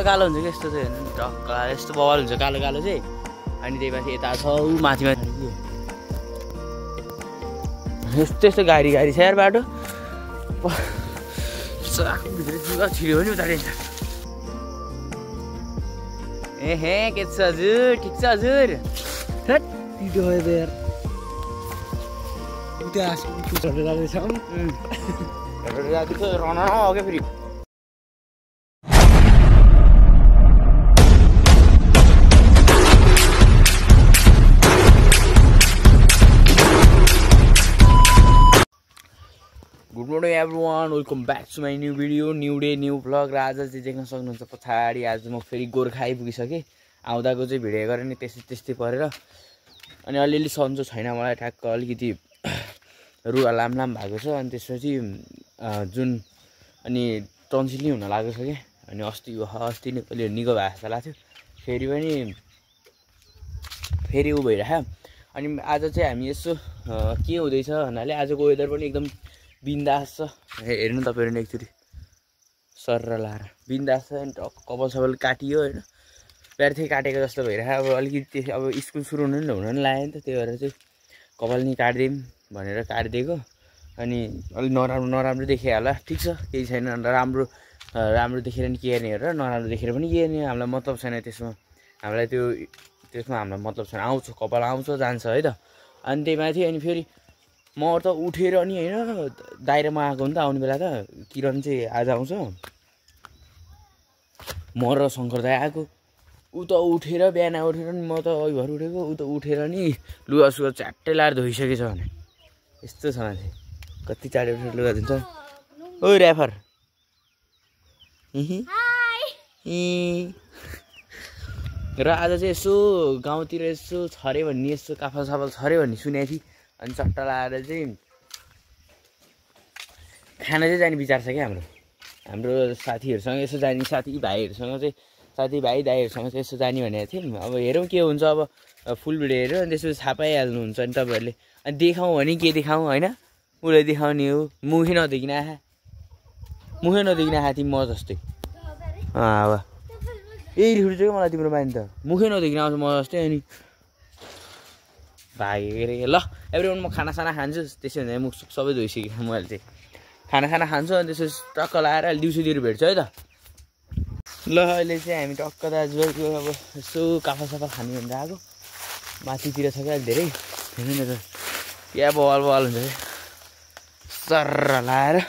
कालो हुन्छ कि यस्तो चाहिँ टक्क यस्तो बवाल हुन्छ कालो कालो चाहिँ अनि त्यही माथि यता छ माथि माथि यस्तो यस्तो गाडी गाडी छ यार बाटो भित्र जुगा छिर्यो भने उता ए के छ हजुर ठिक छ हजुर फेरि good morning everyone welcome back to my new video new day new vlog र आज चाहिँ देख्न सक्नुहुन्छ पछाडि आज म फेरि गोर्खा आइपुगिसकेँ आउँदाको चाहिँ भिडियो गरेँ नि त्यस्तै परेर अनि अलिअलि सन्चो छैन मलाई ठ्याक्क अलिकति रुवा लाम भएको छ अनि त्यसपछि जुन अनि टन्सिल हुन लागेको छ क्या अनि अस्ति नै कहिले निको भएको जस्तो लाग्थ्यो फेरि उ भइरहेको अनि आज चाहिँ हामी यसो के हुँदैछ भन्नाले आजको वेदर पनि एकदम बिन्दास छ हेर्नु तपाईँहरू एकचोटि सर्र लाएर बिन्दास छ अनि कपाल सपाल काटियो होइन प्यार्थै काटेको जस्तो भइरहेको अब अलिकति अब स्कुल सुरु हुन नि लाग्यो नि त त्यही भएर चाहिँ कपाल नि काटिदिउँ भनेर काटिदिएको अनि अलिक नराम्रो देखियो होला ठिक छ केही छैन राम्रो देखेर नि के गर्ने हेरेर नराम्रो देखेर पनि के गर्ने हामीलाई मतलब छैन त्यसमा हामीलाई त्यसमा हामीलाई मतलब छैन आउँछ कपाल आउँछ जान्छ है त अनि त्यही माथि अनि फेरि म त उठेर नि होइन दाइरामा आएको नि त आउने बेला त किरण चाहिँ आज आउँछ म र शङ्कर दाइ आएको ऊ त उठेर बिहान उठेर नि म त अघि भर उठेको ऊ त उठेर नि लुगा सुगा च्याट्टै लाएर धोइसकेछ भने यस्तो छ मान्छे कति चाँडै उठेर लुगा धुन्छ ओ ऱ्याफर र आज चाहिँ यसो गाउँतिर यसो छरे भन्ने यसो काफल साफल छरे भन्ने सुनेको थिएँ अनि चट्टा लाएर चाहिँ खाना चाहिँ जाने विचार छ क्या हाम्रो साथीहरूसँग यसो जाने साथीभाइहरूसँग चाहिँ साथीभाइ दाइहरूसँग चाहिँ यसो जाने भनेको थियौँ अब हेरौँ के हुन्छ अब फुल भिडियो हेऱ्यो अनि त्यसपछि थाहा पाइहाल्नुहुन्छ अनि तपाईँहरूले अनि देखाउँ भने के देखाउँ होइन उसलाई देखाउने हो मुखै नदेखिन आँखा तिमी म जस्तै अब यही रिस उठ्छ क्या मलाई तिम्रो बानी त मुखै नदेखिन आउँछ म जस्तै अनि भागेर ल एभ्रिवान म खानासाना खान्छु त्यसै भने मुख सुख सबै धोइसकेँ मैले चाहिँ खाना खान्छु अनि त्यसपछि टक्क लाएर अहिले दिउँसोतिर भेट्छु है त ल अहिले चाहिँ हामी टक्क दाजुभाइको अब यसो काफा सफा खाने भनेर आएको माथितिर छ क्या धेरै हेर्नु न त क्या बवाल हुन्छ क्या सर्र लाएर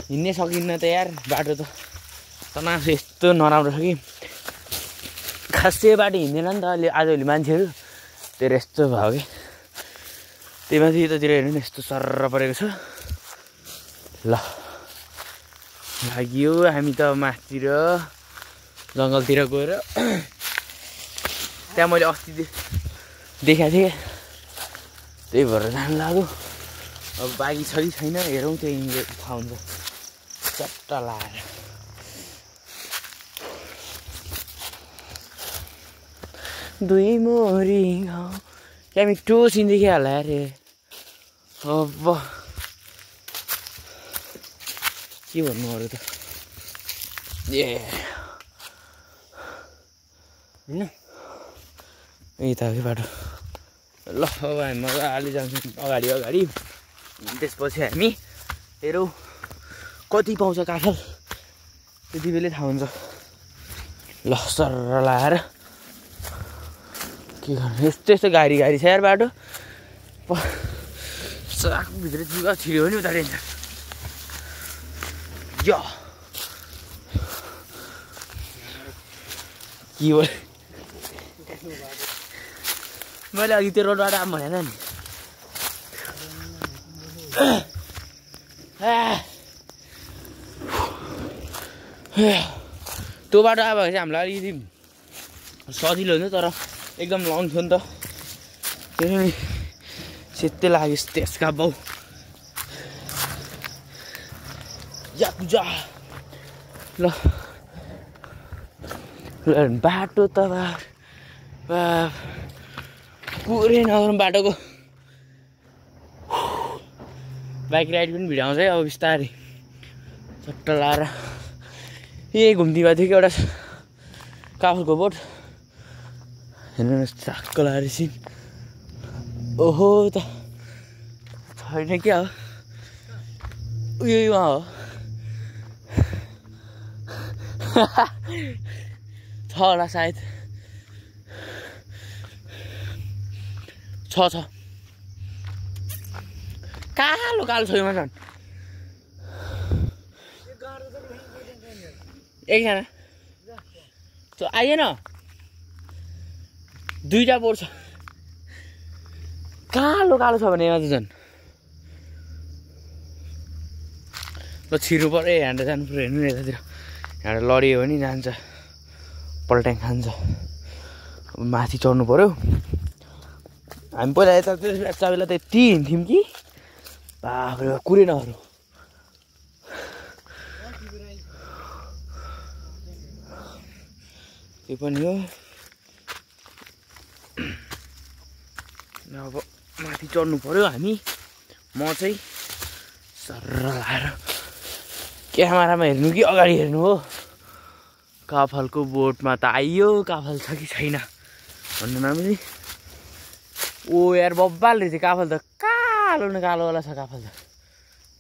हिँड्नै सकिन्न त यार बाटो त तनास यस्तो नराम्रो छ कि खासै बाटो हिँड्दैन नि त अहिले आजभोलि मान्छेहरू त्यो यस्तो भयो कि त्यही माथि यतातिर हेर्नु नि यस्तो सर्र परेको छ ल लाग्यो हामी त माथितिर जङ्गलतिर गएर त्यहाँ मैले अस्ति देखाएको थिएँ त्यही भएर जानु लाग्यो अब बाँकी छ कि छैन हेरौँ त्यही थाहा हुन्छ चट्टा लाएर दुई मोरी गाउँ क्या मिठो सिन देखिहाल्ला अरे अब के भन्नु अरू त ए होइन यता कि बाटो ल अब हामी मजाले जान्छौँ अगाडि त्यसपछि हामी हेरौँ कति पाउँछ काफल त्यति बेलै थाहा हुन्छ ल सर्र लाएर के गर्नु यस्तो गाडी छ यार बाटो भित्र जुगा छिर्यो भने उता रेन्ज यो के हो मैले अघि त्यो रोडबाट आम भनेर नि त्यो बाटो आयो भने चाहिँ हामीलाई अलिकति सजिलो हुन्छ तर एकदम लङ थियो नि त त्यसरी सेतै लाग्यो त्यसका बाउ या पूजा ल बाटो त पुरै नगरौँ बाटोको बाइक राइड पनि भिडियो आउँछ है अब बिस्तारै चट्ट लाएर यही घुम्तीमा थियो कि एउटा काफलको बोट हेर्नुहोस् चाक्क लाएर एकछिन ओहो त छैन क्या हो उयो हो छ होला सायद छ कालो कालो छ यो झन् एकजना त्यो आइएन दुईटा बोट छ कालो कालो छ भने यहाँ त झन् ल छिर्नु पऱ्यो यहाँबाट जानु पऱ्यो हेर्नु न यतातिर यहाँबाट लडियो भने जान्छ पल्ट्याङ खान्छ माथि चढ्नु पऱ्यो हामी पहिला यतातिर बेला त यति हिँड्थ्यौँ कि बाफ्रे कुरेनहरू त्यो पनि हो अब माथि चढ्नु पऱ्यो हामी म चाहिँ सर्र लाएर क्यामेरामा हेर्नु कि अगाडि हेर्नु हो काफलको बोटमा त आइयो काफल छ कि छैन भन्नु नमिली ओ यार बब्बाल रहेछ काफल त कालो न कालोवाला छ काफल त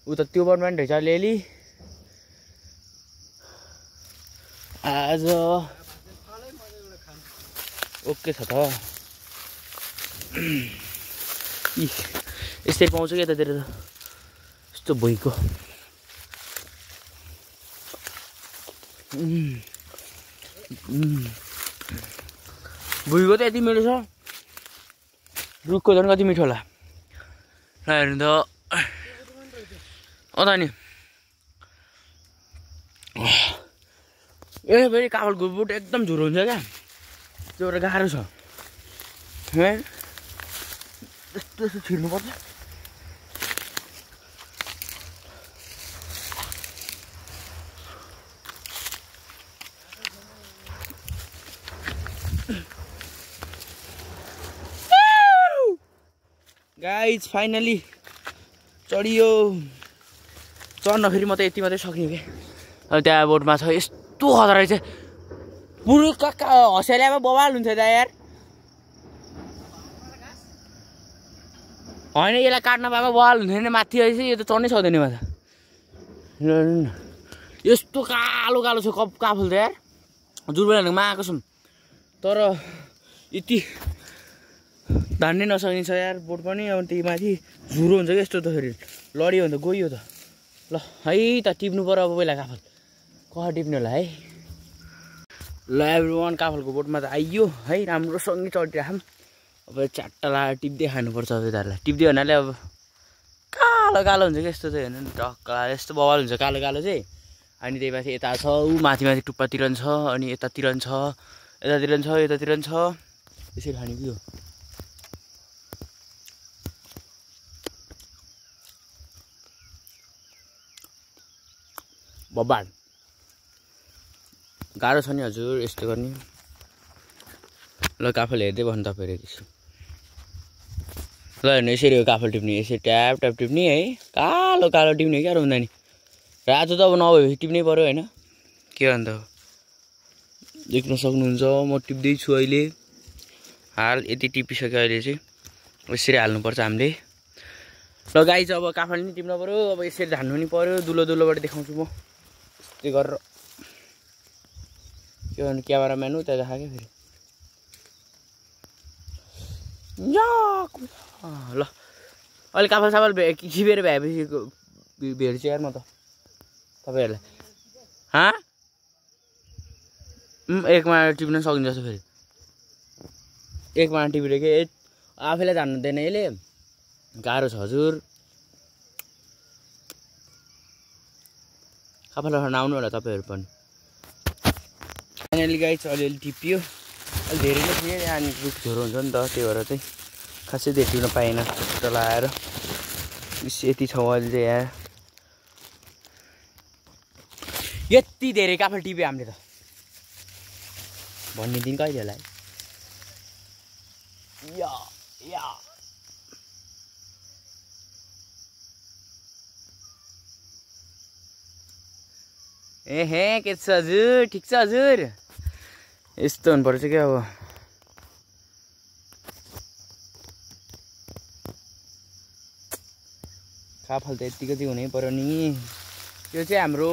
ऊ त त्यो बोटमा पनि रहेछ अलिअलि आज ओके छ त यस्तै पाउँछ कि यतातिर त यस्तो भुइँको भुइँको त यति मिठो छ रुखको झन् कति मिठो होला ल हेर्नु त अँ नि ए फेरि काफलको बोट एकदम झुरो हुन्छ क्या त्यो एउटा गाह्रो छ यस्तो यस्तो छिर्नुपर्छ गाइज फाइनली चढियो चढ्नखेरि म त यति मात्रै सक्ने क्या अब त्यहाँ बोटमा छ यस्तो खतरा रहेछ पुरो कक्का हँसियाल्यामा बवाल हुन्थ्यो त यार होइन यसलाई काट्न पाएको बवाल हुन्थ्यो नि माथि आएछ यो त चढ्नै सक्दैन माछा यस्तो कालो कालो छ काफल त यार जुरबेलामा आएको छौँ तर यति धान्नै नसकिन्छ यार बोट पनि अब त्यही माथि झुरो हुन्छ कि यस्तो त फेरि लड्यो भने त गयो त ल है त टिप्नु पऱ्यो अब पहिला काफल कहाँ टिप्ने होला है ल एभ्रिवान काफलको बोटमा त आइयो है राम्रोसँगै चढिराखौँ अब चाट्टा लाएर टिप्दै खानुपर्छ अब यताहरूलाई टिप्दै भन्नाले अब कालो कालो हुन्छ कि यस्तो चाहिँ हेर्नु नि टक्क यस्तो बवाल हुन्छ कालो कालो चाहिँ अनि त्यही माथि यता छ ऊ माथि माथि टुप्पातिर छ अनि यतातिर छ यतातिर छ यतातिर छ यसरी खाने कि हो बब्बाल गाह्रो छ नि हजुर यस्तो गर्ने ल काफल हेर्दै भन्नु तपाईँहरू त्यसो ल हेर्नु यसरी हो काफल टिप्ने यसरी ट्याप ट्याप टिप्ने है कालो कालो टिप्ने क्या रुँदा नि रातो त अब नभए टिप्नै पऱ्यो होइन के अन्त देख्न सक्नुहुन्छ म टिप्दैछु अहिले हाल यति टिपिसक्यो अहिले चाहिँ यसरी हाल्नुपर्छ हामीले ल गाइज अब काफल नि टिप्नु पऱ्यो अब यसरी धान्नु नि पऱ्यो दुलो दुलोबाट देखाउँछु म यस्तै गरेर के भन्नु क्यामेराम्यान हो त्यहाँ देखाएको फेरि ल अहिले काफल साफल खिपेर भएपछि भेट्छु यार म त तपाईँहरूलाई एकमा टिप्न सकिन्छ फेरि एकमा टिपेर के आफैलाई जान्नुहुँदैन यसले गाह्रो छ हजुर काफल नआउनु होला तपाईँहरू पनि फाइनली गाइज अलिअलि टिपियो अलि धेरै नै थियो अनि रुख झोरो हुन्छ नि त त्यही भएर चाहिँ खासै धेरै टिप्न पाएन खुट्टा लगाएर यति छ अहिले चाहिँ यहाँ यति धेरै काफल टिप्यो हामीले त भन्ने दिन कहिले होला है हे के छ हजुर ठिक छ हजुर यस्तो हुनुपर्छ क्या अब काफल त यतिको चाहिँ हुनै पर्यो नि यो चाहिँ हाम्रो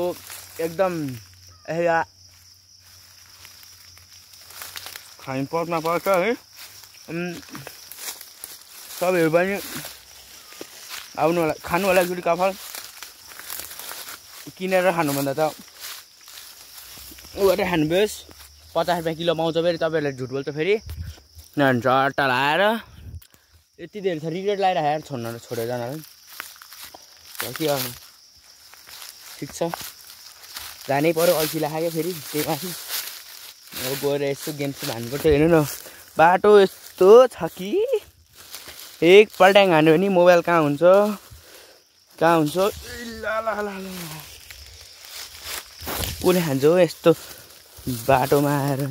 एकदम खाने पटमा पर्छ है सबैहरू पनि आउनु होला खानु होला एकचोटि काफल किनेर खानुभन्दा त उबाट खानुभयोस् 50 रुपियाँ किलो पाउँछ फेरि तपाईँहरूलाई झुट बोल्छ फेरि झट्टा लाएर यति धेरै छ रिग्रेट लगाइरहेको छोडेर जान के गर्नु ठिक छ जानै पर्यो अल्छी लाग्यो फेरि त्यही माथि अब गएर यसो गेम्स हान्नुपर्छ हेर्नु न बाटो यस्तो छ कि एकपल्ट हान्यो भने मोबाइल कहाँ हुन्छ कुनै खान्छ हो यस्तो बाटोमा आएर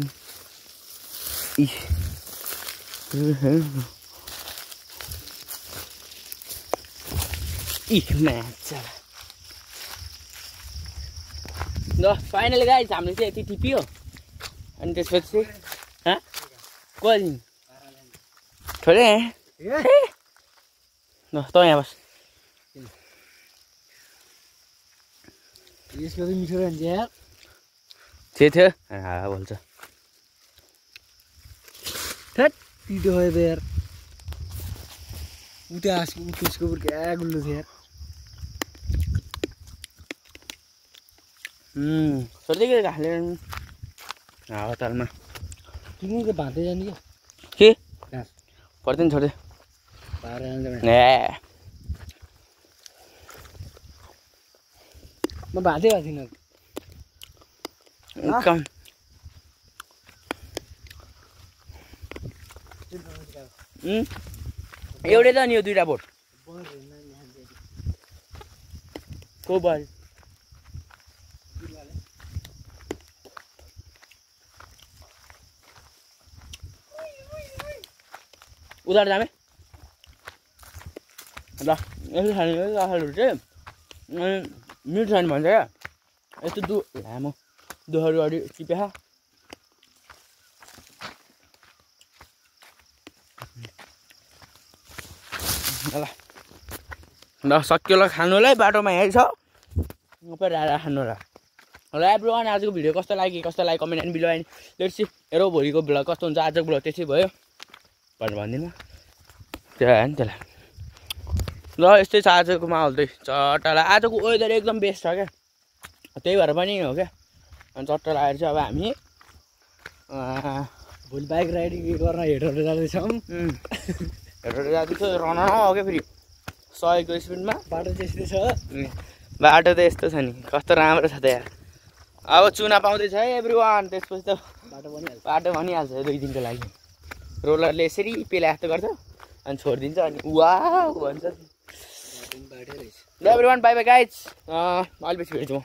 ल फाइनली गाइस हामीले चाहिँ यति टिप्यो अनि त्यसपछि कति छोडे ल त यहाँ बस यसको चाहिँ मिठो रहन्छ यार थियो बोल्छ थट पिटो भयो त यार उता त्यसको क्या गुल्लो थियो यार सोध्दै हालेर हावातालमा तिमीको भाँदै जाने के घाँस पर्दैन छोड्दै म भाँदै भएको थिइनँ एउटै त नि यो दुईटा बोट को भयो उधार जामे ल यसो खाने राखालहरू चाहिँ मिठो छैन भन्छ क्या यस्तो लामो दुःखहरू अगाडि टिपे ल सक्यो ल खानुलाई बाटोमा यहीँ छ आएर खानु होला ल एभ्रीवान आजको भिडियो कस्तो लाग्यो comment and below and let's see हेरौँ भोलिको भ्लग कस्तो हुन्छ आजको भ्लग त्यसै भयो भनेर भन्दिनँ त्यही हो नि त्यसलाई ल यस्तै छ आजको माहौल चाहिँ चट्टालाई आजको वेदर एकदम बेस्ट छ क्या त्यही भएर पनि हो क्या अनि चट्टा लगाएर चाहिँ अब हामी भोलि बाइक राइडिङ गर्न हेरेर जाँदैछौँ हेरेर जाँदैछ रन हो क्या फेरि 100 को स्पिडमा बाटो चाहिँ यस्तै छ बाटो त यस्तो छ नि कस्तो राम्रो छ त यार अब चुना पाउँदैछ है एभ्रीवान त्यसपछि त बाटो भनिहाल्छ 2 दिनको लागि रोलरले यसरी पेला जस्तो गर्छ अनि छोडिदिन्छ अनि वाउ भन्छ ल एभ्रीवान बाई बाई गाइज अहिले पछि भेट्छु म